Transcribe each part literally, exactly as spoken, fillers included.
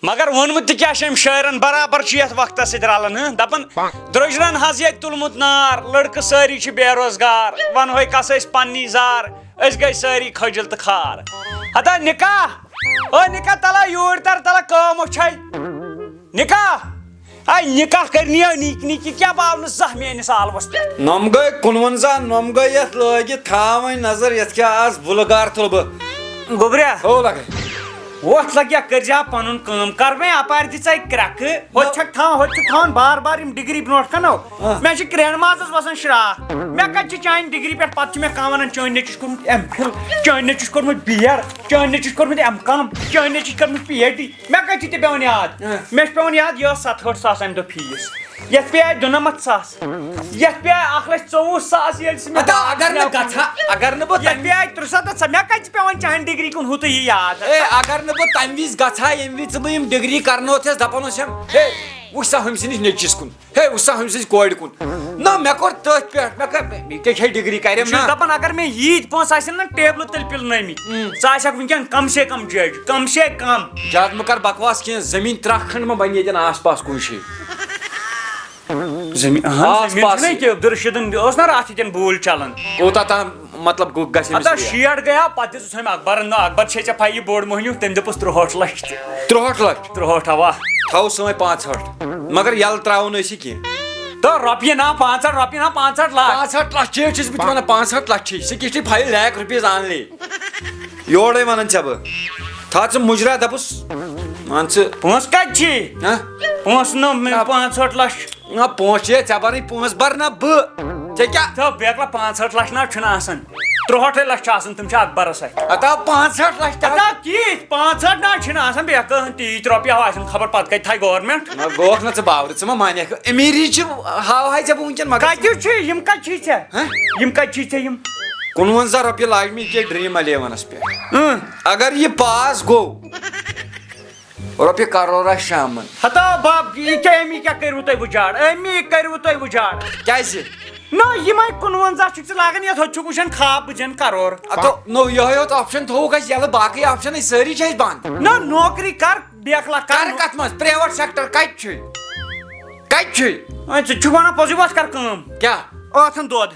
مگر ووٚنمُت تہِ کیٛاہ چھِ أمۍ شٲعرن؟ برابر چھُ یتھ وقتس سۭتۍ رلان، ہہ؟ دپان، درٛوجرن حظ ییٚتہِ تُلمُت نار، لڑکہٕ سٲری چھِ بے روزگار، ونہوے کس أسۍ پننی زار، أسۍ گٔے سٲری کھٔجل تہٕ خار۔ ہتا نکاح، او نکاح تلا یوٗرۍ تر تلا کٲم وٕچھے۔ نکاح، اے نکاح کرنی ہے نِکۍ نِکۍ، یہِ کیٛاہ باو نہٕ زانٛہہ میٲنِس آلوس پٮ۪ٹھ؟ نۄم گٔے کُنوَنزاہ، نۄم گٔے یتھ لٲگِتھ، تھاو وۄنۍ نظر یتھ کیٛاہ آز بُلہٕ گار تُلہٕ بہٕ۔ گوٚبریا، ہو لگے۔ وۄتھ لگیا، کٔرۍ زِ ہا پنُن کٲم۔ کر وۄنۍ اپارِ تہِ ژے کرٛکھٕ۔ ہوٚتہِ چھکھ تھاوان، ہوٚتہِ چھکھ تھاوان بار بار یِم ڈگری برونٛٹھ کنو۔ آ۔ مےٚ چھِ کرٛینہٕ مازس وسان شراکھ۔ مےٚ کتہِ چھِ چانہِ ڈگری پٮ۪ٹھ؟ پتہٕ چھِ مےٚ کانٛہہ ونان، چٲنۍ نیٚچوِس کوٚرمُت ایم فِل، چٲنۍ نیٚچوِس کوٚرمُت بی ایڈ، چٲنۍ نیٚچوِس کوٚرمُت ایم کام، چٲنۍ نیٚچوِس کوٚرمُت پی ایچ ڈی۔ مےٚ کتہِ چھِ تہِ پٮ۪وان یاد؟ آ۔ مےٚ چھِ پٮ۪وان یاد، یہِ ٲس ستہٕ ہٲٹھ ساس امہِ دۄہ فیٖس۔ یتھ پیٚیہِ اَتہِ دُنمتھ ساس۔ یتھ پیٚیہِ اکھ لچھ ژوٚوُہ ساس، ییٚلہِ سُہ مےٚ ہتا، اگر نہٕ گژھٕ ہا، اگر نہٕ بہٕ یتھ تمہِ پیٚیہِ اَتہِ ترٕٛہ ساس، مےٚ کتہِ چھِ پٮ۪وان چانہِ ڈگری کُن ہُتُے یہِ یاد؟ اے، اگر نہٕ بہٕ تمہِ وِزِ گژھٕ ہا، ییٚمہِ وِزِ ژٕ بہٕ یِم ڈگری کرنوتھس، دپان اوسم، ہے، وٕچھ سا ہُمۍ سٕنٛدِس نیٚچوِس کُن، ہے، وٕچھ سا ہُمۍ سٕنٛز کورِ کُن۔ نہ، مےٚ کوٚر تٔتھۍ پٮ۪ٹھ، مےٚ کٔر، یہِ کیٛاہ چھے ڈگری کریم بہٕ چھُس نا؟ دپان، اگر مےٚ ییٖتۍ پونٛسہٕ آسن نا ٹیبلہٕ تٔلۍ پِلنٲومٕتۍ، ہم۔ ژٕ آسکھ وٕنکیٚن کم سے کم جج، کم سے کم۔ زیادٕ مہٕ کر بکواس کینٛہہ، زٔمیٖن ترٛکھ کھنٛڈ مہ بنہِ ییٚتٮ۪ن آس پاس کُنہِ جایہِ۔ زٔمیٖن، اہن، آس زٔمیٖن پاس۔ چھُنہ ییٚکیٛاہ عبدالرشیٖدن اوس نہ راتھ ییٚتٮ۪ن بوٗلۍ چلان۔ کوٗتاہ تام، مطلب، گوٚو گژھِ أمِس ہتا ریٹ؟ شیٹھ گٔیا، پتہٕ دِژ أمۍ اکبرن، نہ، اکبر چھے ژےٚ پَیی بوٚڑ مٔہنیوٗ، تٔمۍ دوٚپُس ترٛوہٲٹھ لچھ تہِ۔ ترٛوہٲٹھ لچھ؟ ترٛوہٲٹھ، اوا۔ تھاو سٲنۍ پانٛژھ ہٲٹھ، مگر یَلہٕ ترٛاوو نہٕ أسۍ یہِ کینٛہہ۔ تہٕ رۄپیہِ نا پانٛژھ ہٲٹھ، رۄپیہِ نا پانٛژھ ہٲٹھ لچھ۔ پانٛژھ ہٲٹھ لچھ چھِ، چھُس بہٕ تہِ وَنان، پانٛژھ ہٲٹھ لچھ چھِ، سُہ کِتھ چھِ فایِو لیک رُپیٖز آنلی۔ یورے ونان ژےٚ بہٕ، تھاو ژٕ مُجرا دپُس، مان ژٕ۔ پونٛسہٕ کتہِ چھی؟ ہہ؟ پونٛسہٕ نہٕ مےٚ نہ۔ پانٛژھ ہٲٹھ لچھ۔ نہ، پونٛسہٕ چھِ ژےٚ برٕنۍ، پونٛسہٕ بر نہ بہٕ۔ ژےٚ کیٛاہ؟ تہٕ بیکلا پانٛژھ ہٲٹھ لچھ نہ چھُنہٕ آسان، ترٛوہٲٹھے لچھ چھِ آسان، تِم چھِ اکبرس اتھِ۔ ہتا پانٛژھ ہٲٹھ لچھ تہِ۔ ہتا کِتھ پانٛژھ ہٲٹھ نہ چھِنہٕ آسان، بیکلا ہن تیٖتۍ رۄپیہِ ہاو آسان، خبر پتہٕ کتہِ تھایہِ گورمنٹ۔ نہ گوکھ نہ ژٕ باورٕ، ژٕ ما مانکھ، امیٖری چھِ ہاوہاے ژےٚ بہٕ وٕنکیٚن، مگر کتہِ چھِ یِم، کتہِ چھِ ژےٚ؟ ہہ؟ یِم کتہِ چھِ ژےٚ یِم؟ کُنوَنزاہ رۄپیہِ لاجہِ مےٚ ییٚکیٛاہ ڈرٛیٖم الیونس پٮ۪ٹھ۔ اۭں۔ اگر یہِ پاس گوٚو، رۄپیہِ کرورا شامن۔ ہتا بب، یہِ کیٛاہ، أمی کیٛاہ کٔرِو تُہۍ وُجاڑ؟ أمی کٔرِو تُہۍ وُجاڑ۔ کیٛازِ؟ نہ، یِمے کُنوَنزاہ چھِکھ ژٕ لاگان، یتھ ہوٚتہِ چھُکھ وٕچھان خواب بہٕ زینہٕ کرور۔ اتھ نوٚو یِہوٚے یوت آپشن تھوٚوُکھ اَسہِ یَلہٕ، باقٕے آپشن ٲسۍ سٲری چھِ اَسہِ بنٛد۔ نہ، نوکری کر، بیکلا کر۔ کر کتھ منٛز؟ پرٛیویٹ سیکٹر کتہِ چھُے؟ کتہِ چھُے؟ اے، ژٕ چھُکھ ونان پوٚزُے، وۄتھ کر کٲم۔ کیٛاہ؟ ٲٹھن دۄد۔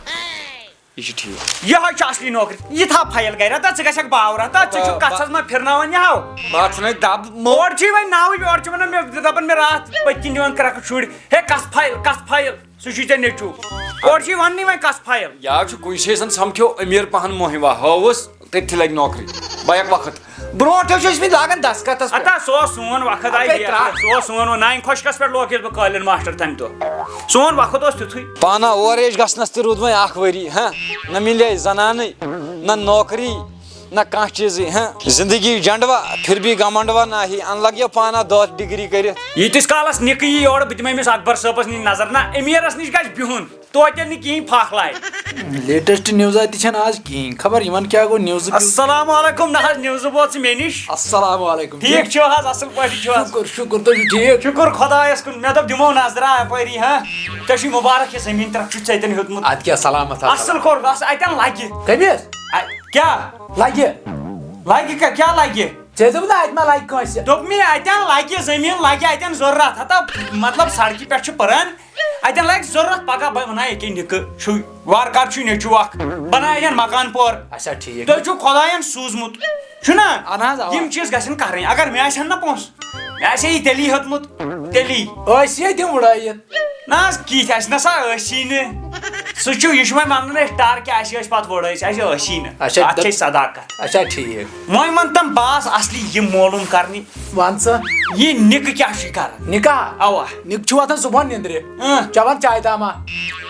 یہِ چھُ ٹھیٖک۔ یِہوٚے چھِ اصلی نوکری۔ یہِ تھاو فایل گرِ، ہتا ژٕ گژھکھ باورہ، ہتا ژٕ چھُکھ با-، کتھس منٛز پھرناوان یہِ ہاو۔ باتھ چھُنہٕ دب مو-، اورٕ چھُے وۄنۍ ناوٕے، اورٕ چھِ ونان مےٚ، دپان مےٚ راتھ پٔتۍ کِنۍ دِوان کرٛکہٕ شُرۍ، ہے کس فایل، کس فایل؟ سُہ چھُے ژےٚ نیٚچوٗ۔ اورٕ چھُے وننٕے وۄنۍ کس فایل۔ یا چھُ کُنہِ جایہِ زن سمکھیو أمیٖر پہن مٔہنِو، ہٲوٕس تٔتھی لگہِ نوکری۔ بہٕ ہٮ۪کہٕ وقت۔ برونٛٹھ حظ چھِ ٲسمٕتۍ لاگان دستخطس پٮ۪ٹھ۔ ہتا سُہ اوس سون وقت، اَتھ آیہِ گٔے بیٚیہِ ترٛٹھ۔ سُہ اوس سون وۄنۍ، نانہِ خۄشکس پٮ۪ٹھ لوگ ییٚلہِ بہٕ قٲلیٖن ماسٹر تمہِ دۄہ۔ سون وقت اوس تیُتھُے۔ پانہ اورٕ ٲسۍ گژھنس تہِ روٗد وۄنۍ اکھ ؤری، ہہ؟ نہ مِلے زنانٕے، نہ نوکری، نہ کانٛہہ چیٖزٕے، ہہ؟ زندگی جنڈوا، پھر بھی گمنڈوا نہ ہی۔ ان لگیو پانہ دۄہ ڈگری کٔرِتھ۔ ییٖتِس کالس نِکہٕ یی یورٕ، بہٕ دِمہٕ أمِس اکبر صٲبس نِش نظر۔ نہ، امیٖرس نِش گژھِ بِہُن۔ توتہِ نہٕ کِہیٖنۍ، پھکھ لارِ۔ لیٹسٹ نِوزا تہِ چھَنہٕ آز کِہیٖنۍ۔ خبر یِمن کیٛاہ گوٚو، نِوزٕ پیوٚو۔ السلام علیکم، نہ حظ، نِوزٕ ووت ژٕ مےٚ نِش۔ السلام علیکم۔ ٹھیٖک چھِو حظ، اَصٕل پٲٹھۍ چھِو حظ؟ شُکُر، شُکُر، تُہۍ چھِو ٹھیٖک؟ شُکُر خۄدایَس کُن، مےٚ دوٚپ دِمو نظرا اَپٲری، ہاں؟ ژےٚ چھُے مُبارک یہِ زٔمیٖن ترٛکھ چھُتھ ژےٚ تَتٮ۪ن ہیوٚتمُت۔ اَدٕ کیٛاہ، سلامت حظ۔ اَصٕل کوٚر، بَس اَتٮ۪ن لَگہِ۔ کٔمِس؟ اَ-، کیٛاہ؟ لَگہِ۔ لَگہِ کیٛاہ، کیٛاہ لَگہِ؟ ژےٚ دوٚپ نہ اَتہِ ما لَگہِ کٲنٛسہِ؟ دوٚپ مےٚ اَتٮ۪ن لَگہِ زٔمیٖن، لَگہِ اَتٮ۪ن ضوٚرَتھ۔ ہَتہ، مطلب، سڑکہِ پٮ۪ٹھ چھُ پَران۔ اَتٮ۪ن لگہِ ضروٗرت پگاہ، بہٕ وَنہٕ ہا ییٚکیٛاہ نِکہٕ چھُے، وارٕ کارٕ چھُے نیٚچوٗ اَکھ، بَناو اَتٮ۪ن مکان پور۔ اچھا، ٹھیٖک۔ تُہۍ چھُو خۄدایَن سوٗزمُت، چھُنہ؟ اَہَن حظ، اَوا۔ یِم چیٖز گژھن کَرٕنۍ۔ اگر مےٚ آسہِ ہَن نہ پونٛسہٕ، مےٚ آسہِ ہا یہِ تیٚلی ہیوٚتمُت، تیٚلی۔ ٲسۍ ییٚتہِ یِم وُڑٲیِتھ۔ نہ حظ، کِتھۍ اَسہِ نہ سا ٲسی نہٕ۔ سُہ چھُ، یہِ چھُ وۄنۍ وَنان أسۍ ٹَر کیٛاہ، اَسہِ ٲسۍ پَتہٕ وُڑٲے، اَسہِ ٲسی نہٕ۔ اچھا، اَتھ دَپ-، چھے صداقت۔ اچھا، ٹھیٖک۔ وۄنۍ وَن تِم، بہٕ آس اَصلی یہِ معلوٗم کَرنہِ۔ وَن ژٕ۔ یہِ نِکہٕ کیٛاہ چھُے کَران؟ نِکاح؟ اَوا۔ نِکہٕ چھُ وۄتھان صُبحن نِندرِ، اۭں۔ چٮ۪وان چاے تامہ،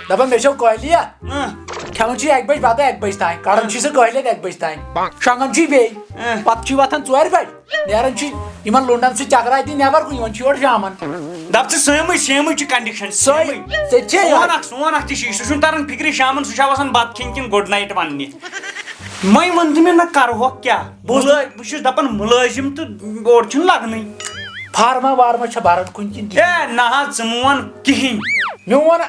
دَپان، "مےٚ چھو کٲہلیت۔" اۭں۔ کھٮ۪وان چھُ اَکہِ بجہِ بَتہٕ اَکہِ بجہِ تام، کَڑان چھُ سُہ کٲہلیت اَکہِ بجہِ تام، شۄنٛگان چھُ بیٚیہِ۔ اۭں۔ پَتہٕ چھُ وۄتھان ژورِ بجہِ، نیران چھُ یِمن لُنڈن سۭتۍ چکرا دِنہِ نٮ۪بر کُن، یِوان چھُ یورٕ شامن۔ دَپ ژٕ، سیمٕے، سیمٕے چھِ condition، سۄے، سیمٕے۔ ژےٚ تہِ چھے سون یِہوٚے۔ اکھ، سون اکھ تہِ چھُ یہِ، سُہ چھُنہٕ تران فِکرِ شامن، سُہ چھا وَسان بَتہٕ کھیٚنہِ کِنہٕ good night وَننہِ۔ وۄنۍ وَن تہٕ مےٚ، نہ کَرٕہوکھ کیٛاہ؟ بہٕ اوسُس مُلٲ-، بہٕ چھُس دَپان مُلٲزِم تہٕ اورٕ چھُنہٕ لَگنٕے۔ فارما وارما چھا بَران کُنہِ کِنہٕ کِہیٖنۍ؟ اے، نہ حظ، ژٕ مہٕ وَن کِہیٖنۍ۔ میون۔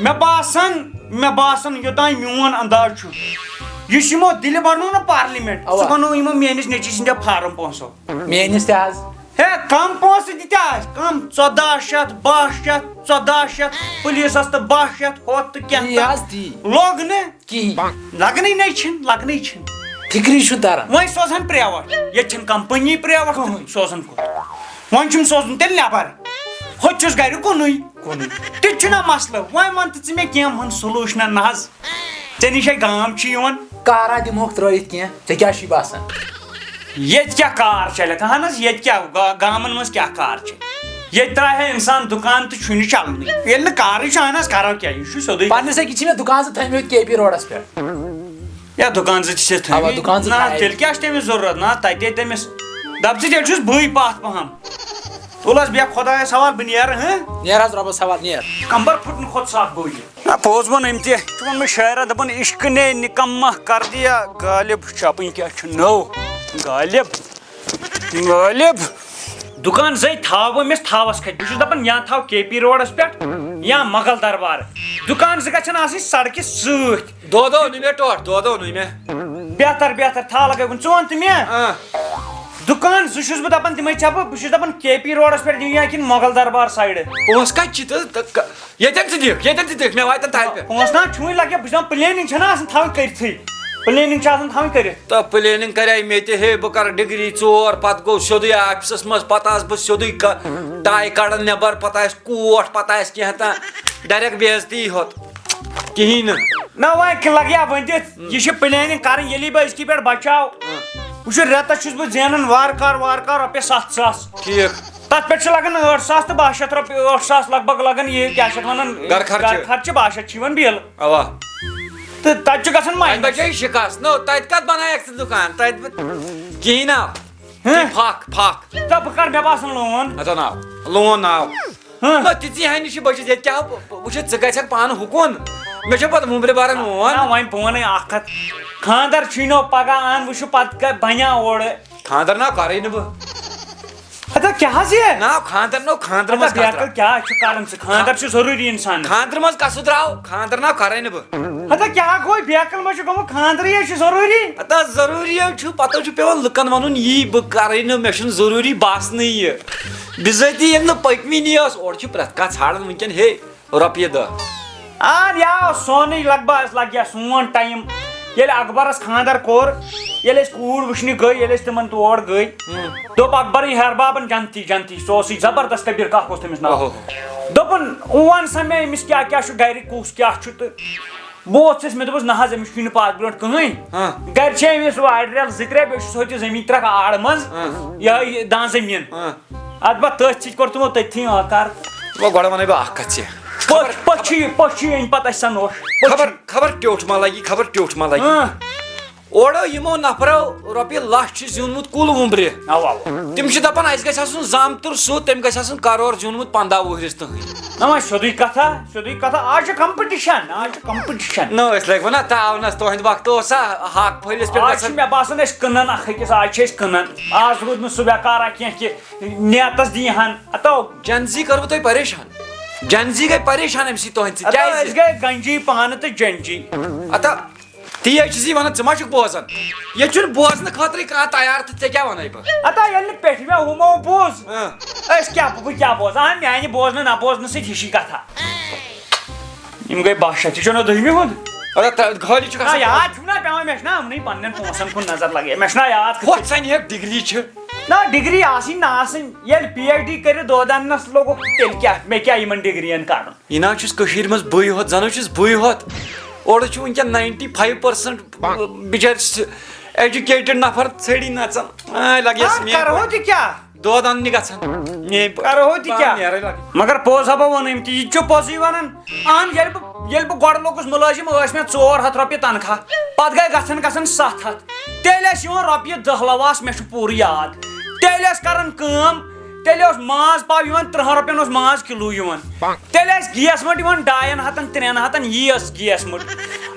مےٚ باسان، مےٚ باسان، یوٚتام میون انداز چھُ، یُس یِمو دِلہِ بَنوو نہ parliament، اَوا۔ سُہ بَنوو یِمو میٲنِس نیٚچوِ سٕنٛدیو فارم پونٛسو۔ میٲنِس تہِ حظ۔ ہے، کم پونٛسہٕ تہِ تہِ آسہِ، کم ژۄداہ شیٚتھ، باہ شیٚتھ، ژۄداہ شیٚتھ، پُلیٖسس تہٕ باہ شیٚتھ ہُتھ تہٕ کینٛہہ تی تہٕ حظ تی۔ لوٚگ نہٕ۔ کِہیٖنۍ۔ لگنٕے نَے چھِنہٕ، لگنٕے چھِنہٕ۔ فِکری چھُنہٕ تران۔ وۄنۍ سوزہن پرٛیویٹ، ییٚتہِ چھِنہٕ کمپنی پرٛیویٹ تہٕ سوزہن کوٚت؟ وۄنۍ چھُم سوزُن تیٚلہِ نٮ۪بر، ہُتہِ چھُس گرِ کُنُے۔ کُنُے۔ تہِ تہِ چھُنہ مسلہٕ، وۄنۍ وَن تہٕ ژٕ مےٚ کینٛہہ وَن سلوٗشنہ نہ حظ۔ ژےٚ نِش ہے گام چھِ یِوان۔ کارا دِمہوکھ ترٲوِتھ کینٛہہ، ژےٚ کیٛاہ چھُے باسان؟ ییٚتہِ کیٛاہ کار چلٮ۪کھ؟ اہن حظ، ییٚتہِ کیٛاہ گا-، گامَن منٛز کیٛاہ کار چھِ؟ ییٚتہِ ترٛایہِ ہا اِنسان دُکان تہٕ چھُے نہٕ چلنٕے۔ ییٚلہِ نہٕ کارٕے چھُ، اہن حظ، کَرو کیٛاہ؟ یہِ چھُ سیوٚدُے۔ پننِس أکِس چھِ مےٚ دُکان زٕ تھٲیمٕتۍ کے پی روڈَس پٮ۪ٹھ۔ یا دُکان زٕ تہِ چھِ اَسہِ اَوا، تھٲیمٕتۍ۔ دُکان زٕ نہ، تھٲیمٕتۍ۔ تیٚلہِ کیٛاہ چھِ تٔمِس ضروٗرت؟ نہ، تَتے تٔمِس۔ دَپ ژٕ، تیٚلہِ چھُس بٕے پَتھ پَہَم۔ تُل حظ، بیٚہہ خۄدایَس حوال، بہٕ نیرٕ، ہہ؟ نیر حظ رۄبَس حوال، نیر۔ کَمبَر پھُٹنہٕ کھۄتہٕ سَکھ گوٚو یہِ۔ نہ، پوٚز ووٚن أمۍ تہِ۔ ژٕ ووٚن مےٚ شاعرہ، دَپان، "عشق نے نکما کر دیا غالب"، چھُ اَپٲرۍ کیٛاہ چھُ نٔو؟ غالب، غالب۔ دُکان زَے تھاو بہٕ أمِس تھاوَس کھَتہِ۔ بہٕ چھُس دَپان، یا تھاو کے پی روڈَس پٮ۪ٹھ، یا مۄغل دربار۔ دُکان زٕ گژھن آسٕنۍ سڑکہِ سۭتۍ۔ دۄد اوٚنُے مےٚ ٹوٹھ، دۄد اوٚنُے مےٚ۔ بہتر، بہتر، تھاو لگٲوِتھ۔ ژٕ وَن تہٕ مےٚ۔ آ۔ دُکان زٕ چھُس بہٕ دَپان، تِمَے ژھٮ۪پہٕ، بہٕ چھُس دَپان، کے پی روڈَس پٮ۪ٹھ دِیِو یا کِنہٕ مۄغل دربار سایڈٕ۔ پونٛسہٕ کَتہِ چھِ تہٕ، تہٕ ک-، ییٚتٮ۪ن ژٕ دِکھ، ییٚتٮ۪ن ژٕ دِکھ، مےٚ واتن تَتہِ پٮ۪ٹھ۔ پونٛسہٕ نہ چھُے لگہِ، بہٕ چھُس دَپان، پٕلینِنٛگ چھَنہ آسان تھاوٕنۍ کٔرِتھٕے۔ پٕلینِنٛگ چھِ آسان تھاوٕنۍ کٔرِتھ۔ تہٕ پٕلینِنٛگ کَرے مےٚ تہِ، ہے، بہٕ کَرٕ ڈگری ژور، پَتہٕ گوٚو سیوٚدُے آفِسَس منٛز، پَتہٕ آسہٕ بہٕ سیوٚدُے ک-، ٹاے کَڑان نٮ۪بَر، پَتہٕ آسہِ کوٹھ، پَتہٕ آسہِ کینٛہہ تام، ڈایریکٹ بے عزتی ہوت۔ کِہیٖنۍ نہٕ۔ نہ، وۄنۍ کہِ لگہِ ہا ؤنِتھ، یہِ چھِ پٕلینِنٛگ کَرٕنۍ، ییٚلی بہٕ أزکی پٮ۪ٹھ بَچاو۔ ہاں۔ وٕچھِو، رٮ۪تَس چھُس بہٕ زینان وارٕ کارٕ، وارٕ کارٕ رۄپیَس سَتھ ساس۔ ٹھیٖک۔ تَتھ پٮ۪ٹھ چھِ لَگان ٲٹھ ساس تہٕ باہ شیٚتھ رۄپیہِ، ٲٹھ ساس لگ بگ لَگان یہِ، کیٛاہ چھِ اَتھ وَنان؟ گَرٕ خرچہٕ۔ گَرٕ خرچہٕ، باہ شیٚتھ چھِ یِوان بِل۔ اَوا۔ تہٕ تَتہِ چھُ گژھان اَتہِ minus۔ بَچے شِکَس۔ نو، تَتہِ کَتھ بَنایَکھ ژٕ دُکان؟ تَتہِ بہٕ-، کِہیٖنۍ نہ۔ ہاں۔ یہِ پھَکھ، پھَکھ۔ تہٕ بہٕ کَرٕ، مےٚ باسان، لون۔ اَتھ ناو، لون ناو۔ ہاں۔ نہ، تِژی ہَنہِ چھِ بٔچِتھ، ییٚتہِ کیٛاہ ہُہ-، وٕچھِتھ، ژٕ گژھکھ پانہٕ ہُکُن۔ مےٚ چھےٚ پَتہٕ وُمبرِ بَران لون۔ نہ، وۄنۍ بہٕ وَنَے اَکھ کَتھ۔ خانٛدر چھُے نو پَگاہ، اَن وٕچھُو پَتہٕ کَتہِ بَنیٛا اورٕ۔ خانٛدر نہ کَرٕے نہٕ بہٕ۔ ہتا کیٛاہ حظ یہِ؟ نہ، خانٛدر نو، خانٛدر ہتا منٛز بیکل خانٛدر۔ کیٛاہ چھُ کَرُن ژٕ؟ خانٛدر چھُ ضروٗری اِنسانَس۔ خانٛدر منٛز کَسُہ درٛاو؟ خانٛدر نہ کَرٕے نہٕ بہٕ۔ ہتا کیٛاہ گوٚو؟ بیکل ما چھُ گوٚمُت؟ خانٛدرٕے حظ چھُ ضروٗری۔ ہتا ضروٗری حظ چھُ، پَتہٕ حظ چھُ پٮ۪وان لُکَن وَنُن، یی بہٕ کَرٕے نہٕ، مےٚ چھُنہٕ ضروٗری باسنٕے یہِ۔ بِذٲتی ییٚلہِ نہٕ پٔتمہِ نِیہِ ٲس، اورٕ چھِ پرٛٮ۪تھ کانٛہہ ژھانٛڈان وٕنکٮ۪ن، ہے، رۄپیہِ دَہ۔ آ، یا سونٕے لگ بگ لگہِ ہا سون ٹایم۔ ییٚلہِ اکبرس خانٛدر کوٚر، ییٚلہِ أسۍ کوٗر وٕچھنہِ گٔے، ییٚلہِ أسۍ تِمن تور گٔے، ہُم۔ دوٚپ اکبرٕے ہیربابن، جنتی، جنتی، سُہ اوسُے زبردست، کبیٖر کاک اوس تٔمِس ناو۔ اوہو۔ دوٚپُن، وَن سا مےٚ، أمِس کیٛاہ کیٛاہ چھُ گرِ، کُس کیٛاہ چھُ تہٕ بہٕ ووٚتھُس، مےٚ دوٚپُس، نہ حظ، أمِس چھُنہٕ پَتھ برونٛٹھ کٕہٕنۍ۔ ہاں۔ گرِ چھِ أمِس وارِ رٮ۪ل زٕ ترٛےٚ، بیٚیہِ چھُس ہوٚتہِ زٔمیٖن ترٛکھ آڑٕ منٛز، ہاں۔ یِہوٚے دَاں زٔمیٖن۔ ہاں۔ اَتھ بہٕ تٔتھۍ سۭتۍ کوٚر تِمو تٔتھی آنکار۔ وۄنۍ گۄڈٕ وَنَے بہٕ اَکھ کَتھ ژےٚ۔ پٔچ-، خبر پٔچھی، پٔچھی أنۍ پَتہٕ اَسہِ سۄ نوٚش۔ پٔچھی۔ خبر، خبر ٹیوٚٹھ ما لَگی، خبر ٹیوٚٹھ ما لَگی۔ ہاں۔ اورٕ یِمو نفرو رۄپیہِ لچھ چھُ زیوٗنمُت کُل وُمبرِ۔ اَوا، اَوا۔ تِم چھِ دَپان، اَسہِ گژھِ آسُن زامتُر سُہ، تٔمۍ گژھِ آسُن کَرور زیوٗنمُت پنٛداہ وُہرِس تہٕ۔ نہ وۄنۍ سیوٚدُے کَتھا، سیوٚدُے کَتھا۔ آز چھُ competition، آز چھُ competition۔ نہ، أسۍ لٔگۍ وَنان تاونَس، تُہٕنٛدِ وقتہٕ اوس سا ہاکھ پھٔلِس پٮ۪ٹھ آز چھِ گژھان۔ مےٚ باسان أسۍ کٕنان اَکھ أکِس، آز چھِ أسۍ کٕنان۔ آز روٗد نہٕ سُہ بیکارا کینٛہہ کہِ نیتَس دِیہِ ہَن۔ ہَتو۔ Gen Z کٔروٕ تۄہہِ پریشان؟ Gen Z گٔے پریشان اَمہِ سۭتۍ تُہٕنٛدِ سۭتۍ۔ ہَتو، کیٛازِ؟ أسۍ گٔے گنجی پانہٕ تہٕ جنجی۔ ہَتو۔ تی حظ چھُس یہِ وَنان، ژٕ ما چھُکھ بوزان؟ ییٚتہِ چھُنہٕ بوزنہٕ خٲطرٕے کانٛہہ تیار تہٕ ژےٚ کیٛاہ وَنَے بہٕ؟ ہتا ییٚلہِ نہٕ پٮ۪ٹھٕ مےٚ ہُمو بوٗز، اۭں۔ أسۍ کیٛاہ، بہٕ کیٛاہ بوزٕ؟ اَہَن، میٛانہِ بوزنہٕ نہ بوزنہٕ سۭتۍ ہِشی کَتھا۔ یِم گٔے باہ شیٚتھ، یہِ چھُنہ دٔہمہِ ہُنٛد؟ اَدٕ تہ-، خٲلی چھُکھ نہ، آسان یاد چھُم نہ پٮ۪وان، مےٚ چھُنہ یِمنٕے پنٛنٮ۪ن پونٛسَن کُن نظر لگے، مےٚ چھُنہ یاد۔ ہۄتھ ژَنہِ ہیٚکھ ڈگری چھِ۔ نہ، ڈگری آسٕنۍ نہ آسٕنۍ، ییٚلہِ پی ایچ ڈی کٔرِتھ دود اَننَس لوٚگُکھ، تیٚلہِ کیٛاہ، مےٚ کیٛاہ یِمَن ڈگرین کَرُن؟ یہِ نہ حظ چھُس کٔشیٖرِ منٛز بٕے ہوت، زَن حظ چھُس بٕے ہوت۔ اورٕ چھُ وٕنکٮ۪ن ninety five percent بِچٲرۍ س-، educated نفر ژھٔڑی نَژان۔ آے لَگیس اَدٕ میٛٲنۍ کرہو پٲٹھۍ۔ تہِ کیٛاہ؟ دود اَننہِ گژھان۔ میٛٲنۍ پٲٹھۍ۔ کرہو تہِ پانہٕ کیٛاہ؟ نیرٕے لَگان۔ مگر پوٚز ہا بہٕ وَنہٕ، یِم تہِ، یہِ تہِ چھُ پوٚزٕے وَنان۔ اَہَن، ییٚلہِ بہٕ، ییٚلہِ بہٕ گۄڈٕ لوٚگُس مُلٲزِم، ٲسۍ مےٚ ژور ہَتھ رۄپیہِ تنخواہ۔ پَتہٕ گٔے گژھان گژھان سَتھ ہَتھ۔ تیٚلہِ ٲسۍ یِوان رۄپیہِ دَہ لَواس، مےٚ چھُ پوٗرٕ یاد۔ تیٚلہِ ٲسۍ کران کٲم، تیٚلہِ اوس ماز پاو یِوان، ترٕٛہَن رۄپین اوس ماز کِلوٗ یِوان۔ تیٚلہِ ٲسۍ گیس مٔٹ یِوان ڈاین ہتن، ترٛٮ۪ن ہتن، یی ٲس گیس مٔٹ۔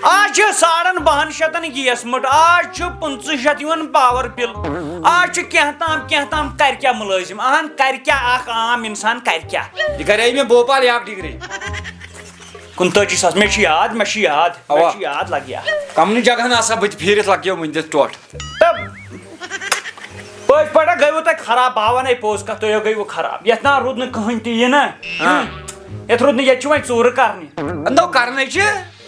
آز چھِ ساڑن بَہَن شیٚتن گیس مٔٹ، آز چھُ پٕنٛژٕہ شیٚتھ یِوان power bill۔ آز چھُ کینٛہہ تام، کینٛہہ تام کرِ کیٛاہ مُلٲزِم؟ اہن، کرِ کیٛاہ اکھ عام انسان، کرِ کیٛاہ؟ یہِ کرے مےٚ بھوپال یہِ اکھ ڈگری۔ کُنتٲجی ساس، مےٚ چھُ یاد، مےٚ چھُ یاد، مےٚ اوا۔ چھُ یاد لگہِ۔ کمنٕے جگہن آسا بہٕ تہِ پھیٖرِتھ لگیو وٕنہِ تہِ ٹوٹھ۔ تہٕ أسۍ پٲٹھۍ گٔیوٕ تۄہہِ خراب، بہٕ وَنے پوٚز کَتھ، تُہۍ گٔیوٕ خراب۔ یَتھ نہ روٗد نہٕ کٕہٕنۍ تہِ یہِ نہ۔ ہاں۔ یَتھ روٗد نہٕ، ییٚتہِ چھِ وۄنۍ ژوٗرٕ کَرنہِ۔ نو، کَرنٕے چھِ،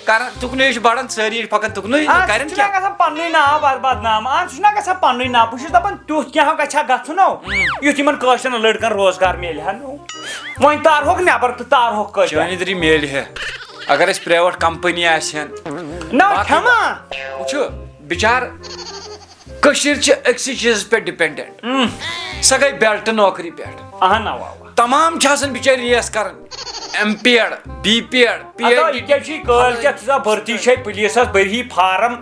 کَران، تُکنُے چھِ بَڑان، سٲری چھِ پَکان تُکنُے، آ، کَران سُہ چھُنہ کیٛاہ؟ گژھان پَننُے ناو برباد نام، آ، سُہ چھُنہ گژھان پَننُے ناو۔ بہٕ چھُس دَپان، تیُتھ کینٛہہ گژھِ ہا گژھُن، نو، یُتھ یِمَن کٲشرٮ۪ن لٔڑکَن روزگار میلہِ ہا، نو۔ وۄنۍ تارہوکھ نٮ۪بَر تہٕ تارہوکھ کٲشرٮ۪ن۔ چٲنی دٔری میلہِ ہے۔ اگر اَسہِ پرٛیویٹ کمپنی آسہِ ہن۔ نہ، باقٕے کھٮ۪ما؟ وٕچھِو، بِچار، کٔشیٖر چھِ أکسٕے چیٖزَس پٮ۪ٹھ ڈِپٮ۪نڈنٹ۔ سۄ گٔے بیلٹ نوکری پٮ۪ٹھ۔ اہن، اوا، اوا۔ تمام چھِ آسان بِچٲرۍ ریس کران۔ M P Ed, B P Ed, P ادا، ایڈ۔ یہِ کیٛاہ چھُے کٲلۍ کٮ۪تھ؟ ژٕ بھرتی چھے پُلیٖسَس، بٔرۍ ہی فارم۔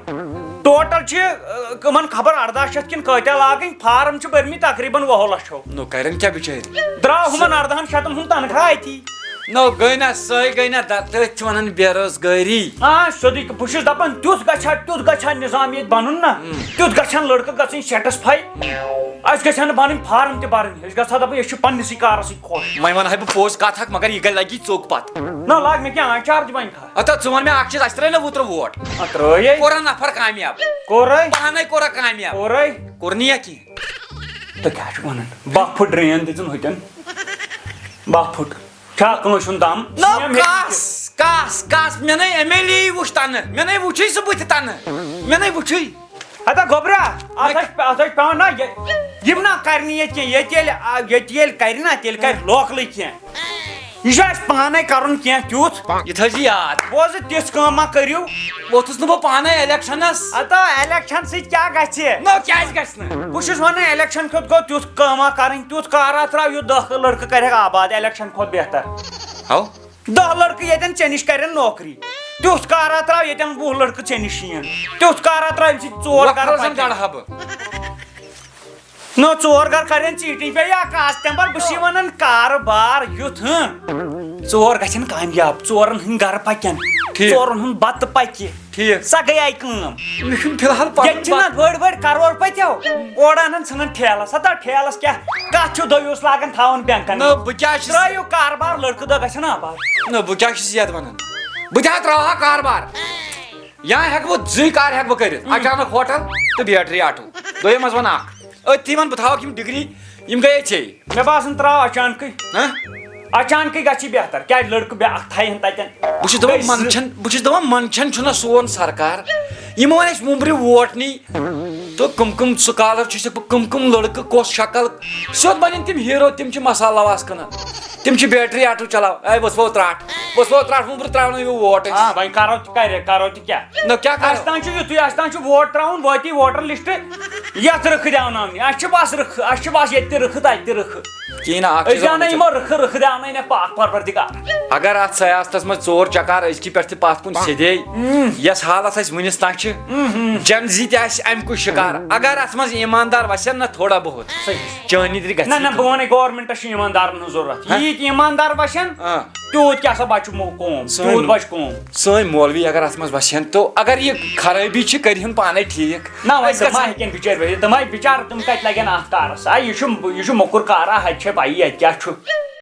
ٹوٹل چھِ، ٲ، یِمَن خبر اَرداہ شیٚتھ کِنہٕ کۭتیٛاہ لاگٕنۍ، فارم چھِ بٔرمٕتۍ تقریٖباً وُہو لَچھو۔ نو، کَرن کیٛاہ بِچٲرۍ؟ درٛاو ہُمَن اَردَہَن شیٚتَن ہُنٛد تنخواہ اَتی۔ نو، گٔے نہ، سۄے گٔے نہ، دَ-، تٔتھۍ چھِ وَنان بے روزگٲری۔ آ، سیوٚدُے، بہٕ چھُس دَپان، تیُتھ گژھِ ہا، تیُتھ گژھِ ہا نظام ییٚتہِ بَنُن نہ، تیُتھ گژھِ ہا لٔڑکہٕ گژھٕنۍ سیٹٕسفاے۔ اَسہِ گژھِ ہا نہٕ پَنٕنۍ فارم تہِ بَرٕنۍ، أسۍ گژھِ ہا دَپٕنۍ، أسۍ چھِ پننِسٕے کارَسٕے خۄش۔ وۄنۍ وَنہٕ ہا بہٕ پوٚز کَتھ اَکھ، مگر یہِ گژھِ لَگی ژوٚک پَتہٕ۔ نہ، لاگ مےٚ کیٛاہ، آ، چارج بَنہِ کھا؟ ہتا، ژٕ وَن مےٚ اَکھ چیٖز، اَسہِ ترٛٲے نہ اوترٕ ووٹ؟ آ، ترٛٲیے۔ کوٚرا نفر کامیاب؟ کوٚرے۔ پانَے کوٚرا کامیاب؟ کوٚرے۔ کوٚر نہٕ یا کینٛہہ۔ تہٕ کیٛاہ چھُ وَنان؟ باہ پھٕٹ ڈرٛین دِژٕن ہُتٮ۪ن۔ باہ پھٕٹ۔ چھا کٲنٛسہِ ہُنٛد دم؟ نو، سیم ہیٚکہِ کس، کس، کس؟ مےٚ نے ایم ایل اے وُچھ تنہٕ۔ مےٚ نے وُچھُے سُہ بُتھِ تنہٕ۔ مےٚ نے وُچھُے۔ ہتا گوٚبرا، اتھ مےٚ ٲسۍ، اتھ ٲسۍ پٮ۪وان نا یہِ-، یِم نا کرنہِ ییٚتہِ کینٛہہ۔ ییٚتہِ ییٚلہِ، آ، ییٚتہِ ییٚلہِ کرِ نا، تیٚلہِ کرِ لوکلٕے کینٛہہ۔ یہِ چھُ اَسہِ پانَے کَرُن کینٛہہ تیُتھ۔ یہِ تھٲیزِ یاد۔ بوزٕ، تِژھ کٲم ما کٔرِو۔ ووٚتھُس نہٕ بہٕ پانَے الیکشنَس۔ ہتا، الیکشن سۭتۍ کیٛاہ گژھِ؟ نو، کیٛازِ گژھِ نہٕ؟ بہٕ چھُس وَنان، الیکشن کیُتھ گوٚو، تیُتھ کٲما کَرٕنۍ، تیُتھ کارا ترٛاو، یُتھ دَہ لٔڑکہٕ کَرٮ۪کھ آباد الیکشن کھۄتہٕ بہتر۔ ہاو؟ دَہ لٔڑکہٕ ییٚتٮ۪ن ژےٚ نِش کَرن نوکری۔ تیُتھ کارا ترٛاو، ییٚتٮ۪ن وُہ لٔڑکہٕ ژےٚ نِش یِن۔ تیُتھ کارا ترٛاو، ییٚمہِ سۭتۍ ژور وۄکھٕ گرٕ روزن پَکن۔ گڑٕ ہبہٕ۔ نہ، ژور گرٕ کرن ژیٖٹِنۍ پٮ۪ٹھ یا کاسٹمبر، بہٕ چھُس وَنان کارٕبار یُتھ، ہٕنٛہ۔ ژور گژھن کامیاب، ژورن ہٕنٛدۍ گرٕ پکن، ٹھیٖک۔ ژورن ہُنٛد بتہٕ پکہِ۔ ٹھیٖک۔ سۄ گٔیے کٲم۔ مےٚ چھُنہٕ فی الحال پنُن ییٚتہِ چھِنہ بتہٕ۔ بٔڑۍ بٔڑۍ کرور پٔتۍ ہو، اورٕ انان ژھٕنان ٹھیلس۔ ہتا ٹھیلس کیٛاہ، کتھ چھُو دٔیوٗس لاگان تھاوُن بینکن نہ، منٛز؟ بہٕ کیٛاہ چھُس ترٲیِو کارٕبار، لٔڑکہٕ دہ گژھن آباد۔ نہ، بہٕ کیٛاہ چھُس یتھ ونان؟ بہٕ تہِ ہا ترٛاوٕ ہا کارٕبار۔ یا ہٮ۪کہٕ بہٕ زٕے کار ہٮ۪کہٕ بہٕ کٔرِتھ، اچانک ہوٹل تہٕ بیٹری آٹوٗ۔ دوٚیِم حظ وَنہٕ اکھ، أتھی وَن بہٕ تھاوَکھ یِم ڈگری، یِم گٔیے ژےٚ۔ مےٚ باسان ترٛاو اچانکٕے۔ ہہ؟ اچانکٕے گژھِ بہتر، کیٛازِ لٔڑکہٕ بیٛاکھ تھایہِ ہن تَتٮ۪ن۔ بہٕ چھُس دَپان، بیٚیہِ زٕ۔ منٛدچھان، بہٕ چھُس دَپان، منٛدچھان چھُنہ سون سرکار۔ یِمو وۄنۍ اَسہِ وُمبرِ ووٹ نی، تہٕ کٕم کٕم سکالر چھِ، چھِکھ بہٕ کٕم کٕم لٔڑکہٕ، کۄس شکل، سیوٚد بَنن تِم ہیٖرو، تِم چھِ مسالہٕ لواس کٕنان۔ تِم چھِ بیٹری آٹوٗ چلاوان۔ اے، وۄتھ وۄتھ ترٛٹھ، وۄتھ وۄتھ ترٛٹھ، وُمبرِ ترٛاونٲیِو ووٹ أسۍ۔ آ، وۄنۍ کرو تہِ کرے، کرو تہِ کیٛاہ؟ نہ، کیٛاہ کرو؟ اَسہِ تام چھُ یُتُے، اَسہِ تام چھُ ووٹ ترٛاوُن، وٲتی ووٹر لسٹ، یَتھ رٕکھٕ دیٛاوناونہِ۔ اَسہِ چھِ بس رٕکھٕ، اَسہِ چھِ بس ییٚتہِ تہِ رٕکھٕ، تَتہِ تہِ رٕکھٕ۔ کِہیٖنۍ نہٕ، اَکھ أسۍ چیٖز وَنہٕ دیٛاونٲیِو بہٕ یِمو رٕکھٕ، رٕکھٕ دیٛاونٲیِن پاک پروردگار۔ اگر اَتھ سیاستَس منٛز ژور چکار أزکہِ پٮ۪ٹھ تہِ پَتھ کُن سیٚدے، یۄس حالت اَسہِ وُنِس تام چھِ، جن زی تہِ آسہِ اَمہِ کُے شکار۔ اگر اَتھ منٛز ایٖماندار وَسن نہ تھوڑا بہت، صحیح۔ چٲنی تہِ گژھِ نہ، نہ، یہِ بہٕ وَنے گورمنٹس چھِ ایٖماندارن ہٕنٛز ضروٗرت۔ ہہ؟ ییٖتۍ ایٖماندار وَسن، آ۔ تیوٗت کیٛاہ سا بَچہِ مو-، قوم، سٲنۍ تیوٗت بَچہِ قوم۔ سٲنۍ مولوی اگر اَتھ منٛز وَسن تو، اگر یہِ خرٲبی چھِ، کٔرِہُن پانے ٹھیٖک۔ نہ، وۄنۍ أسۍ تِم ما گژھن ہیٚکن بِچٲرۍ ؤسِتھ؟ تِم ہاے بِچارٕ، تِم کَتہِ لَگن اَتھ کارَس؟ آ، یہِ چھُ، یہِ چھُ موٚکُر کارا، ہَتہِ چھےٚ پَیی اَتہِ کیٛاہ چھُ۔